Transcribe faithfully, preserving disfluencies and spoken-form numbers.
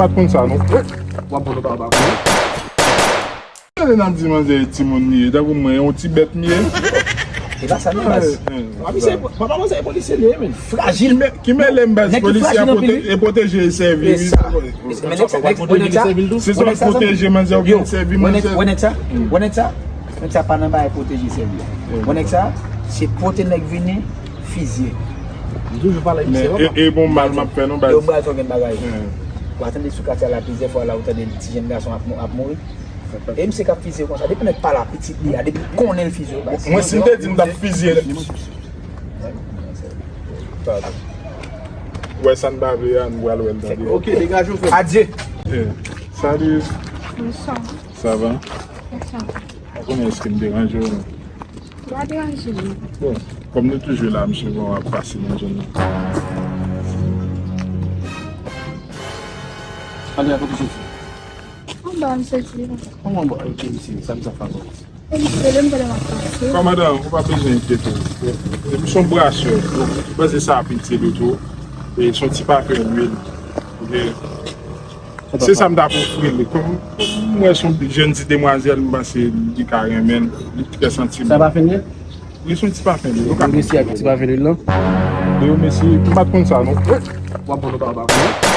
Pa t konn sa, non. W ap bon, nou pa, pa konn. Gade n ap di manzè e timoun li ye, tankou mwen, yon ti bèt m ye. E pa sa, non, baz. Papi, se, papa, manzè e polisye li ye, men. Frajil, men. Ki mele m, baz, polisye a pwoteje e sèvi, wi. Se sa. Se sa, pwoteje manzè, ou vin sèvi manzè. Wè nèg sa? Wè nèg sa? Nèg sa pa nan bagay pwoteje sèvi a. Wè nèg sa? Se pote nèg vini, fizye. Men, e, e bon mal m ap fè, non, baz. Yo, baz, ou gen bagay. Ou a tande sou katye a la, plizyè fwa la, ou tande ti jenn gason ap mou-, ap mouri. E misye k ap fizye konsa. Depi nèg pa la, pitit li a, depi konnen l fizye, baz. Mwen, si m te di m t ap fizye. Wè sa n pa vle a, n pral wè l, tande. Ok, degaje w, frè. Adye. Salut. Bonsoir. Ça va? Bonsoir. Ou konnen, èske m deranje w, non? Pa deranje m. Bon, kòm nou toujou la, m sou ap pase nan zòn nan. Andrea, kote w soti? Anba, m soti. Kòman anba? Ok, misye, sa m sa fè ankò? E misye, lè m tande m ap pase. Kòmandan, ou pa bezwen enkyete w. Depi se yon brasè, ou panse sa ap itil ou tou. E se yon ti pafen lwil. Ok. Se sa m t ap ofri li. Kòm m wè se yon jèn ti demwazèl, m panse li ka renmen l. Li trè santiman. Sa pa fen li? Li se yon ti pafen li. Ou ka mesye ak ti pafen li, non? Yo, mesye, m pa t konn sa, non. W ap bon, nou pa, pa konn.